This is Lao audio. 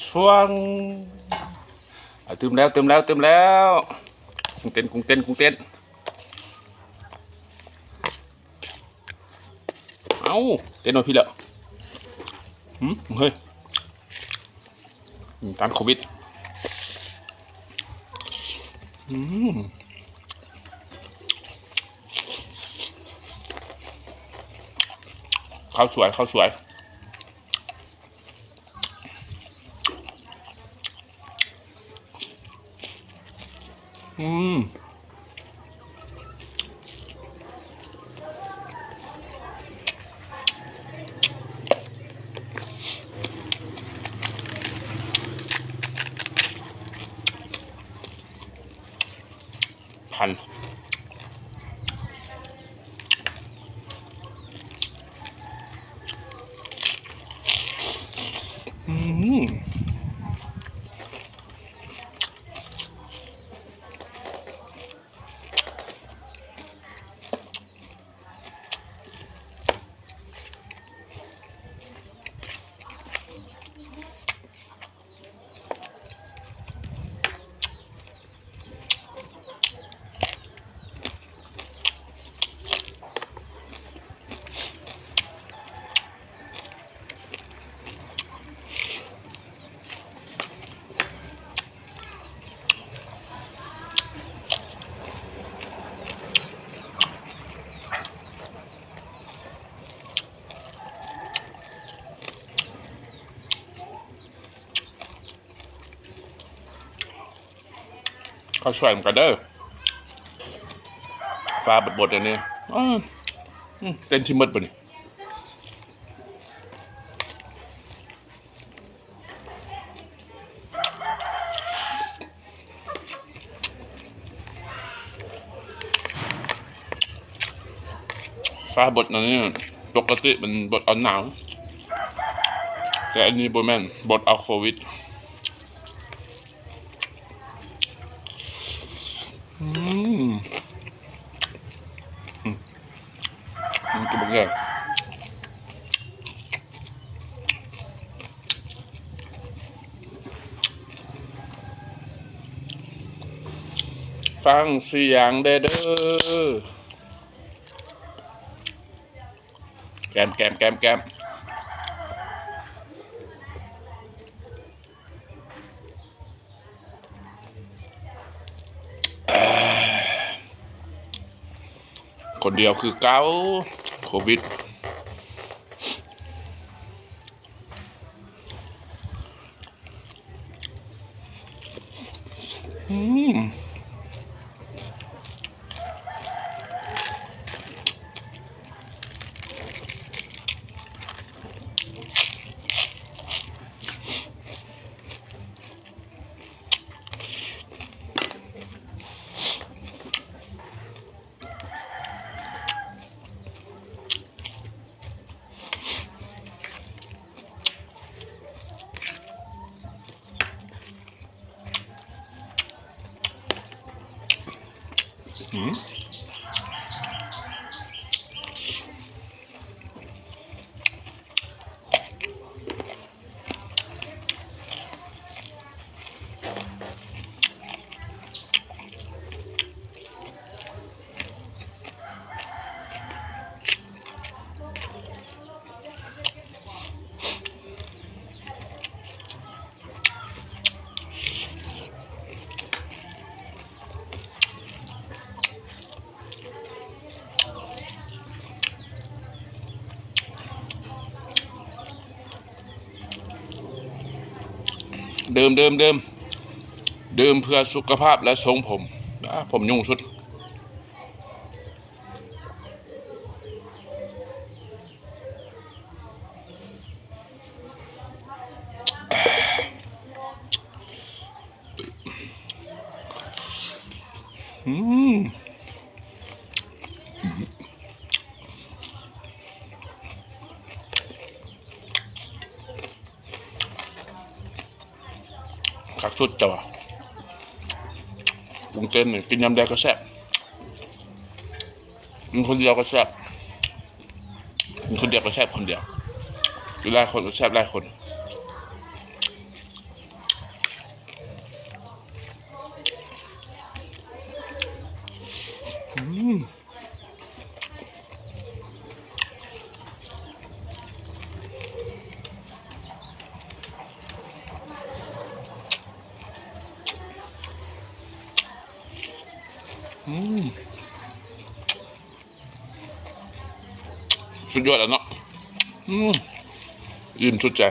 ຊວງ ອ່າ ຕື່ມແລ້ວ ຕື່ມແລ້ວ ຕື່ມແລ້ວ ກຸ້ງເຕັ້ນ ກຸ້ງເຕັ້ນ ກຸ້ງເຕັ້ນ. ເອົ້າ ເຕັ້ນມາພີ້ແລ້ວ. ຫືມ ເຮີ້ຍ ຕ້ານໂຄວິດ. ອືມ ເຂົ້າສວຍ ເຂົ້າສວຍ. ອືມ ພັນ ອືມ. ເຂົ້າສວຍນຳກັນເດີ ຟ້າບົດໆ ອັນນີ້ ອືມ ເຕັ້ນຊິໝົດບໍ່ນີ້. ຟ້າບົດອັນນີ້ ປົກກະຕິມັນບົດເອົາໜາວ ແຕ່ອັນນີ້ບໍ່ແມ່ນ ບົດເອົາໂຄວິດ. ອືມ ອືມ ກິນບັກໃຫຍ່. ຟັງສຽງແດ່ເດີ ແກ້ມ ແກ້ມ ແກ້ມ ແກ້ມ. ຄົນດຽວຄືເກົ່າ ໂຄວິດ. ອືມ. ອືມ. ດື່ມ ດື່ມ ດື່ມ ດື່ມເພື່ອສຸຂະພາບ ແລະ ຊົງຜົມ. ອາ ຜົມຫຍຸ້ງສຸດ. ອືມ ຄັກສຸດ ເຈົ້າວ່າ ກຸ້ງເຕັ້ນນີ້ ກິນຍາມໃດກໍແຊບ. ກິນຄົນດຽວກໍແຊບ ກິນຄົນດຽວກໍແຊບຄົນດຽວ ກິນຫຼາຍຄົນກໍແຊບຫຼາຍຄົນ. อืม อืม สุดยอดแล้วเนาะ อืม อิ่มสุดใจ